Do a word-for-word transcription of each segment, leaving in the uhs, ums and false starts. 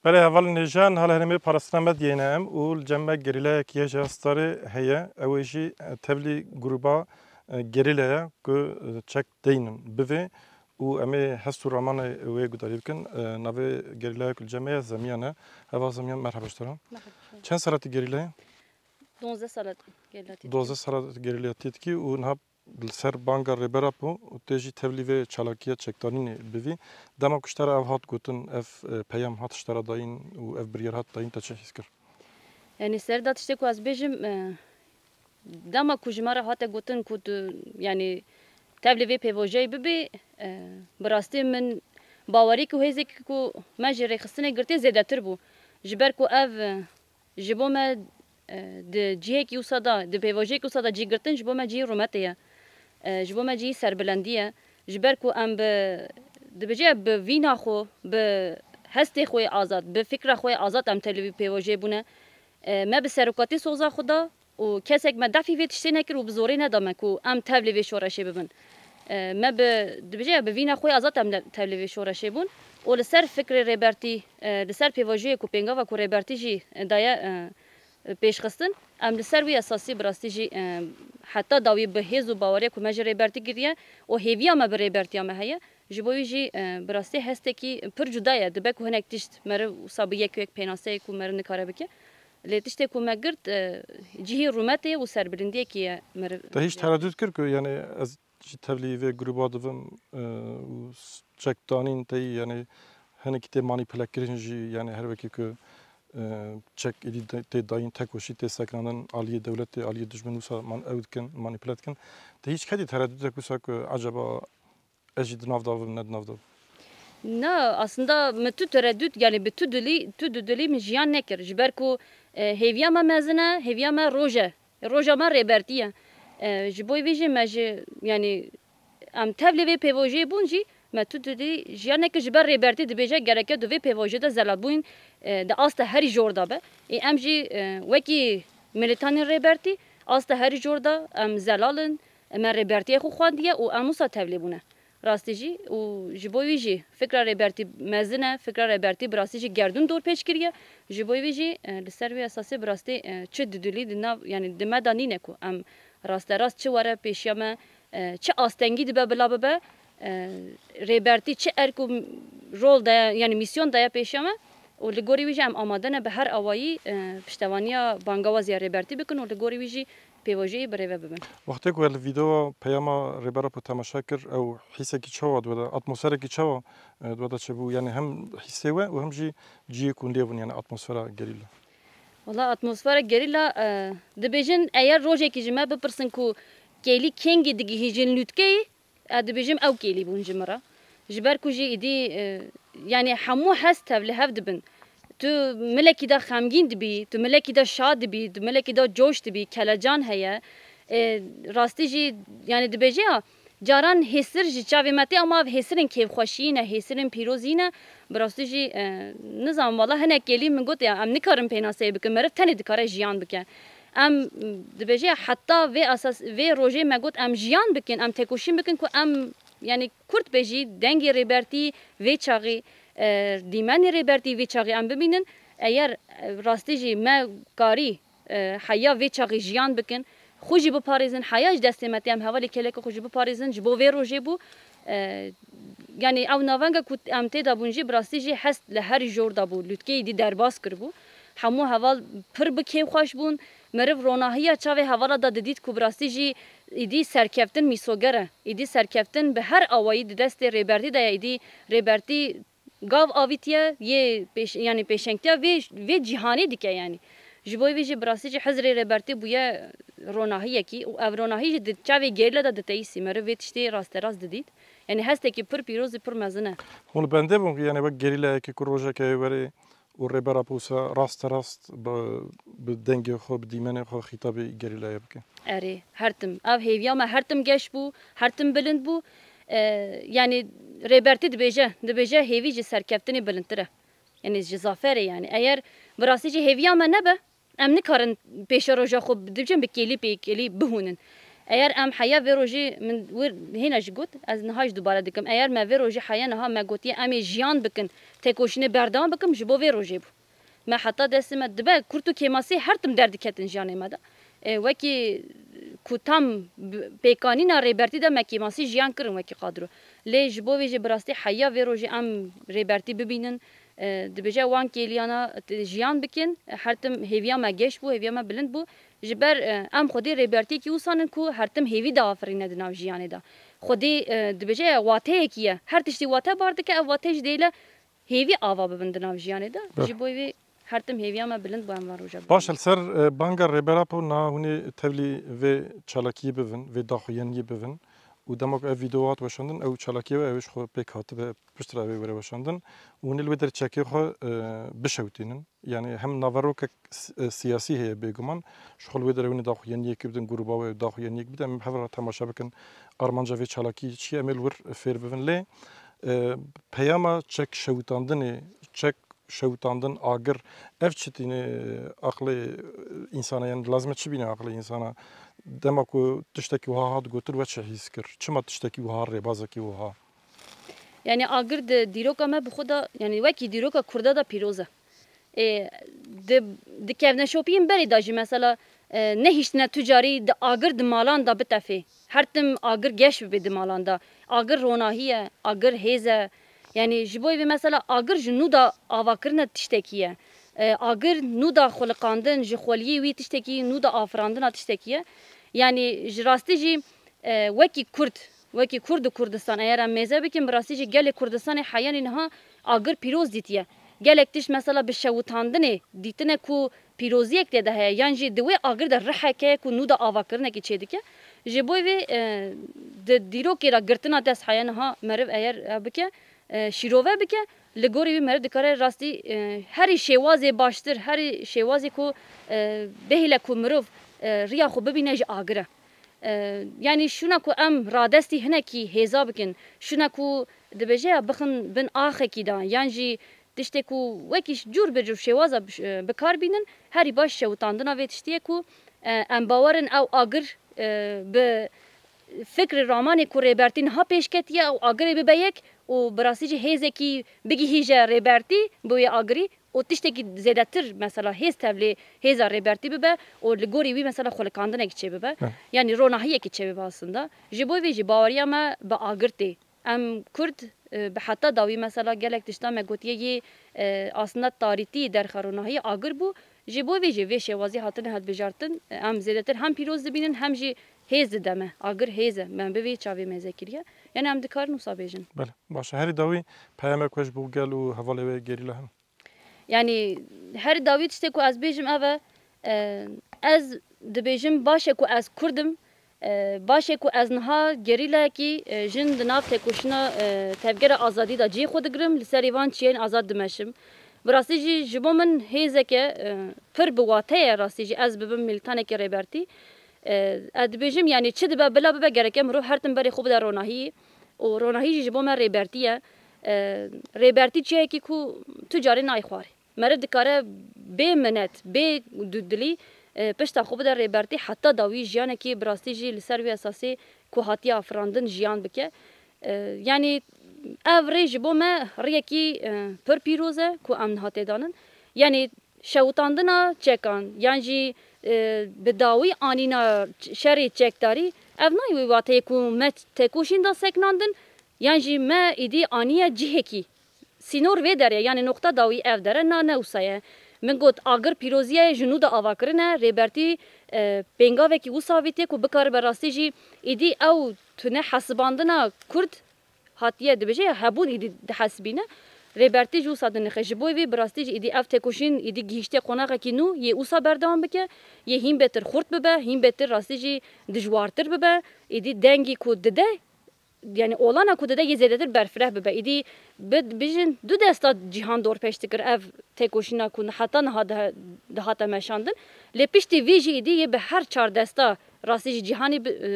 Belê, hevalên hêja, niha li herêmê parastina me diyeyne em û li cem me gerîlayek Yê Ji Starê heye. Ew ê jî, e, tevlî grûba, e, gerîla ye ku, e, çek deynin bivê û em ê hest û ramanê wê gudarî bikin. E, navê gerîlaya ku li cem me ye Zemiyan e. Heval Zemiyan, merheba ji te re. Merheba. Çend sala tu gerîla ye? Duwazdeh sala gerîla tê dikî. Duwazdeh sala gerîla tê dikî û niha li ser banga Rêber Apo û tê jî tevlî vê çalakiya çekdanînê bivî. Dema ku ji te re ev hat gotin, ev, e, peyam hat ji te re dayîn û ev biryar hat dayîn, te çi hîs kir? Yanî ser da tiştê ku ez bêjim, e, dema ku ji me re hate gotin ku tu, yanî tevlî vê pêvojeyê bibî, e, bi rastî min bawerî ku hêzek ku me ji rêxistinê girtî zêdetir bû. Ji ber ku ev, e, ji bo me, e, di cihekî wisa de, di pêvojiyekî wisa de cî girtin ji bo me cihî rûmetê ye. E, ji bo me cihî serbilendî ye. Ji ber ku em bi, dibêje bi vîna xwe, bi hestê xwe yê azad, bi fikra xwe yê azad em tevlî vî pêvojiyê bûne. E, me bi serokatî soza xwe da û kesek me defî vê tiştê nekir û bi zorê neda me ku em tevlî vê şoreşê bibin. E, me bi, dibêje bi vîna xwe yê azad em de tevlî vê şoreşê bûn û li ser fikrê Rêbertî, e, li ser pêvojiyê ku pêngava ku Rêbertî jî daye, e, pêşxistin. Em li ser wî esasî bi rastî jî, e, heta dawî bi hêz û baweriya ku me ji Rêbertî kiriye û hêviya me bi Rêbertiya me heye. Ji bo wî jî, e, bi rastî hestekî pir cuda ye. Dibe ku hinek tişt meriv wisa bi yek yek pênaseyê ku meriv nikare bike. Lê tiştê ku me girt, e, cihî rûmetê û serbilindiyekî ye meriv. Te hîç teredût kir ku, yanî, ez jî tevlî vê grûba dibim, e, û s-, çekdanîn teyî, yanî hinekî tê manîpulekirin jî, yanî her wekî ku, e, çek êdî de-, tê dayîn, tekoşî tê sekinandin aliyê dewletê, aliyê dijmin wisa man-, ew dikin, manîpule dikin. Te hîç ketî teredûtek wisa ku eceba ez jî di nav de bim, ne di nav de bim? Na, aslında min tu teredût, yanî bi tu dilî, tu dudilî min jiyan nekir. Ji ber ku, e, hêviya me mezin e, hêviya me roj e. Roja me Rêbertî ye. E, ji bo vî jî me ji, yanî, em tevlî vê pêvojiyê bûn jî, me tu dudilî jiyan nekir. Ji ber Rêbertî dibêje gereke di vê pêvojiyê de zelalbûn, e, di asta herî jor de be. Ê em jî, e, wekî milîtanên Rêbertî, asta herî jor de em zelal in, me Rêbertiyê xwe xwendiye û em wisa tevlî bûne. Rastî jî û ji bo wî jî fikra Rêbertî mezin e, fikra Rêbertî bi rastî jî gerdûn dorpêç kiriye. Ji bo wî jî, e, li ser wî esasê bi rastî, e, çi dudilî di nav, yanî di me de nîne ku em rasterast çi were pêşiya me, e, çi astengî dibe bila bibe, e, Rêbertî çi erk û rol daye, yanî mîsyon daye pêşiya me û li gorî wî jî em amade ne bi her awayî, e, piştevaniya bangawaziya Rêbertî bikin û li gorî wî jî pêvojiyê birêve bibin. Wextê ku we li vîdeoya peyama Rêber Apo temaşe kir, ew hîsekî çawa di we de, atmosferekî çawa, e, di we de çêbû? Yanî hem hîsê we û hem jî cihê ku hûn lê bûn, yanî atmosfera gerîla. Wala atmosfera gerîla, e, dibêjin eger rojekî ji me bipirsin ku kêlî kengî digihîjin lûtkeyê, ez dibêjim ew kêlî bûn ji min re. Ji ber ku jî îdî, e, yanî hemû hest tevlihev dibin. Tu milekî de xemgîn dibî, tu milekî de şa dibî, tu milekî de coş dibî, kelecan heye. E, rastî jî, yanî dibêje ya, caran hêsir ji çavê me tê, ama ev hêsirên kêfxweşiyî ne, hêsirên pîrozî ne. Bi rastî jî, e, nizanim, wala hinek kêlî min got ya, em nikarin pênaseyê bikin, meriv tenê dikare jiyan bike. Em, dibêje ya, heta vê esas, vê rojê me got, em jiyan bikin, em tekoşîn bikin ku em, yanî kurt be jî dengê Rêbertî vê çaxî, e, dîmenê Rêbertî vê çaxî em bibînin. Eger, e, rastî jî me karî, e, heya vê çaxî jiyan bikin, xwe jî biparêzin, heya ji destê me tê, em hevalê kêleke xwe jî biparêzin, ji bo vê rojê bû. E, yanî ew navenga ku em tê de bûn jî, bi rastî jî hest li herî jor de bû, lûtkeyê dî derbas kiribû. Hemû heval pir bi kêfxweş bûn. Meriv ronahiya çavê hevala de didît ku bi rastî jî îdî serkeftin mîsoger e. Îdî serkeftin bi her awayî di destê Rêbertî de ye. Îdî Rêbertî gav avîtiye, yê pêş-, yanî pêşengtiya vê, vê cîhanê dike yanî. Ji bo vî jî bi rastî jî hizrê Rêbertî bûye ronahiyekî û ev ronahî jî di çavê gerîla de diteyîsî. Meriv vê tiştê rasterast didît. Yanî hestekî pir pîroz û pir mezin e. Hûn li bendê bûn ku, yanî wek gerîlayekî ku rojeke wê werê û Rêber Apo wisa rasterast bi, bi dengê xwe, bi dîmenê xwe xîtabê gerîlayê bike. Erê, her tim. Ev hêviya me her tim geş bû, her tim bilind bû. E, yanî Rêbertî dibêje, dibêje hêvî ji serkeftinê bilindtir e. Yanî ji zaferê yanî. Eger bi rastî jî hêviya me nebe, em nikarin pêşeroja xwe, dibêjin bi kêlî pê kêlî bihûnin. Eger em heya vê rojê, min wir hêna jî got, ez niha jî dubare dikim, eger me vê rojê heya niha me gotiye em ê jiyan bikin, têkoşînê berdewam bikim, ji bo vê rojê bû. Me heta destê me dibe kurt û kêmasî her tim derdiketin jiyanê me de. E, wekî ku tam bi-, pêkanîna rêbertî de me kêmasî jiyan kirin wekî kadro. Lê ji bo vê jî bi rastî heya vê rojê em rêbertî bibînin, e, dibêje wan kêliyana t-, jiyan bikin, e, her tim hêviya me geş bû, hêviya me bilind bû. Ji ber, e, em xwedî rêbertiyekî wisa nin ku her tim hêvî diafirîne di nav jiyanê de. Xwedî, e, dibêje wateyekî ye. Her tiştî wate bar dike, ev wate jî dêle hêvî ava bibin di nav jiyanê de. Be. Ji bo vê her tim hêviya me bilind bû em van roja bibînin. Baş, li ser, e, banga Rêber Apo niha hûn ê tevlî vê çalakiyê bibin, vê daxuyaniyê bibin û dema ku ev vîdeo hat weşandin, ew çalakiyê we ew ji xwe pêk hatibe, piştre ew ê were weşandin û hûn ê li wê derê çekê xwe, e, bişewitînin. Yani hem naverokek s-, e, siyasî heye bêguman, ji xwe li wê derê hûn ê daxuyaniyekê bidin, grûba we daxuyaniyek bidin, em hev re temaşe bikin armanca vê çalakî çi ye, em ê li wir fêr bibin. Lê, e, peyama çek şewitandinê, çek şewitandin, agir, ev çi tîne aqlê, e, însana, yani lazim e çi bîne aqlê însana? Dema ku tiştekî wiha hat gotin, we çi hîs kir? Çima tiştekî wiha, rêbazekî wiha? Yani agir di dîroka me bi xwe de, yani wekî dîroka Kurda de pîroz e. Ê, di, di kevneşopiyên berê de jî mesela, e, nehiştine tu carî di agir di malan de bitefê. Her tim agir geş bibe di malan de. Agir ronahî ye, agir hêz e. Yani ji bo vê mesela agir ji nû de avakirine tiştekî ye. E, agir nû de xuliqandin, ji xweliyê wî tiştekî nû de afirandina tiştekî ye. Yani ji rastî jî, e, wekî Kurd, wekî Kurd û Kurdistan eger em mêze bikin, bi rastî jî gelê Kurdistanê heyanî niha agir pîroz dîtiye. Gelek tişt mesela bi şewitandinê dîtine ku pîroziyek tê de heye, yan jî di wê agir de riheke ku nû de avakirinekî çêdike. Ji bo vê, e, di dîrokê de girtina dest heye niha meriv eger, e, bike, e, şîrove bike, li gorî wî meriv dikare rastî, e, herî şêwazê baştir, herî şêwazê ku, e, bihêle ku mirov, e, riya xwe bibîne ji agir e. E, yanî şûna ku em radestî hinekî hêza bikin, şûna ku dibêje ya bixin bin axekî de, yan jî tiştê ku wekî cûr bi cûr şêwaza bi, e, bi kar bînin, herî baş şewitandina vê tiştî ye ku, e, em bawer in ew agir, e, bi fikrê ramanê ku Rêbertî niha pêş ketiye, ew agirê bibe yek û bi rastî jî hêzekî bigihîje Rêbertî bi wê agirî û tiştekî zêdetir, mesela hêz tevlê hêza Rêbertî bibe û li gorî wî mesela xulikandinekî çêbibe. Hı. Yanî ronahiyekî çêbibe aslında. Ji bo vê jî baweriya me bi agir tê. Em Kurd, e, bi heta dawî mesela gelek tişta me gotiye yê, e, aslında tarîtî derxe ronahiyê agir bû. Ji bo vê jî vê şêwazî hatine hilbijartin, e, em zêdetir hem pîroz dibînin hem jî hêz dide me. Agir hêz e. Me bi vê çavê mêze kiriye. Yani em dikarin wisa bêjin. Belê, baş e. Herî dawî peyamek we ji bo gel û hevalê we gerîla hene? Yani her dawî tiştê ku ez bêjim ev e, e, ez dibêjim baş e ku ez Kurd im, e, baş e ku ez niha gerîlayekî, e, jin di nav têkoşîna, e, tevgera azadî de cihê xwe digirim, li serê van çiyên azad dimeşim. Bi rastî jî ji bo min hêzeke, e, pir bi wate ye, rastî jî ez bibim milîtanekî Rêbertî. E, ez dibêjim, yanî çi dibe bila bibe gereke mirov her tim berê xwe bide ronahiyê û ronahî jî ji bo me Rêbertî ye. E, Rêbertî çiyekî ku tu carê nayê xwarê. Meriv dikare bê minet, bê dudilî, e, pişta xwe bide Rêbertî heta dawî jiyanekî bi rastî jî li ser wî esasê ku hatiye afirandin jiyan bike. E, yanî ev rê ji bo me rêyekî, e, pir pîroz e ku em niha tê danin. Yanî şewitandina çekan yan jî, e, bi dawî anîna ç-, şerê çekdarî, ev nayê wê wateyê ku me têkoşîn da seknandin yan jî me îdî aniye cihekî. Sînor vê derê, yanî noqta dawî ev dere, na ne wisa ye. Min got, agir pîrozî ye, ji nû de ava kirine, Rêbertî, e, pêngavekî wisa avîtiye ku bikaribe rastî jî îdî ew tune hesibandina Kurd hatiye dibêje ya hebûn îdî dihesibîne. Rêbertî jî wisa dinixe. Ji bo vê bi rastî jî îdî ev têkoşîn îdî gihîştiye qonaxekî nû, yê wisa berdewam bike, yê hîn bêtir xurt bibe, hîn bêtir rastî jî dijwartir bibe. Îdî dengî ku dide, yani olana ku dide yê zêdetir berfireh bibe. Îdî bi-, bijin du desta cîhan dorpêç dikir ev têkoşîna ku heta niha dihe-, dihate meşandin. Lê piştî vî jî îdî yê bi her çar desta rastî jî cîhanî bi-, e,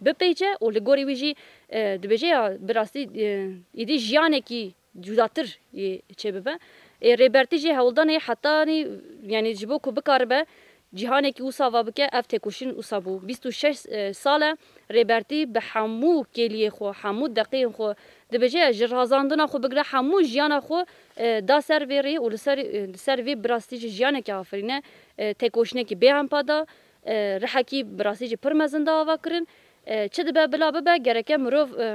bipêçe û li gorî wî jî, e, dibêje ya bi rastî, e, îdî jiyanekî cudatir yê çêbibe. Ê Rêbertî jî hewldanê hetanî, yani ji bo ku bikaribe cîhanekî wisa va bike, ev têkoşîn wisa bû. Bîst û şeş, e, sal e, Rêbertî bi hemû kêliyê xwe, hemû deqiyên xwe, dibêje ji razandina xwe bigire, hemû jiyana xwe, e, da ser vê rê û li ser, e, li ser vê bi rastî jî jiyanekî afirîne, e, têkoşînekî bê hempa da, e, rihekî bi rastî jî pir mezin da ava kirin. E, çi dibe bila bibe, gereke mirov, e,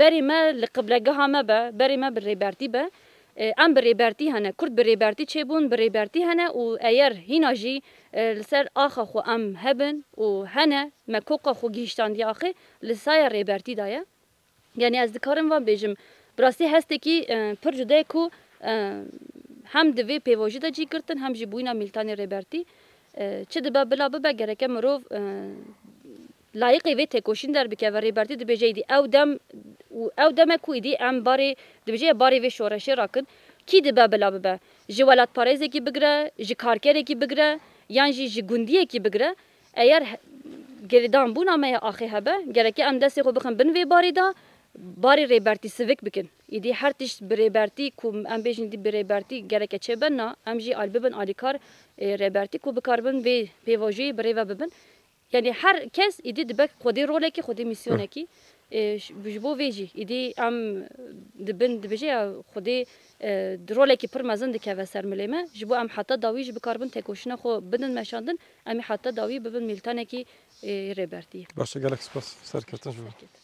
berê me li qiblegeha me be, berê me bi Rêbertî be. E, em bi Rêbertî hene, Kurd bi Rêbertî çêbûn, bi Rêbertî hene û eyer hîna jî, e, li ser axa xwe em hebin û hene, me koka xwe gihîştandiye axê, li saya Rêbertî de ye. Yanî ez dikarim van bêjim, bi rastî hestekî, e, pir cuda ye ku, e, hem di vê pêvojî de cî girtin, hem jî bûyîna Mîltanê Rêbertî, e, çi dibe bila bibe, gereke mirov, e, layiqê vê têkoşîn derbikeve. Rêbertî dibêje, îdî ew dem û ew dem e ku îdî em barê, dibêje, barê vê şoreşê rakin. Kî dibe bila bibe? Ji welatparêzekî bigire, ji karkerekî bigire, yan jî ji gundiyekî bigire. Eyer he-, girêdanbûna me ya axê hebe, gereke em destê xwe bixin bin vê barê de, barê Rêbertî sivik bikin. Îdî her tişt bi Rêbertî ku em bêjin, îdî bi Rêbertî gereke çêbe, na, em jî al-, bibin alîkar, ê, Rêbertî ku bikaribin vê pêvajoyê bi rê ve bibin. Yanî her kes îdî dibe xwedî rolekî, xwedî mîsyonekî. Ê, ş-, ji bo vê jî îdî em dibin, dibêje ya xwedî, e, rolekî pir mezin dikeve ser milê me. Ji bo em heta dawî jî bikaribin têkoşîna xwe bidin meşandin, em ê heta dawî bibin Mîltanekî, ê, Rêbertî. Baş e, gelek spas. Serkeftin ji bo. Serkeftin.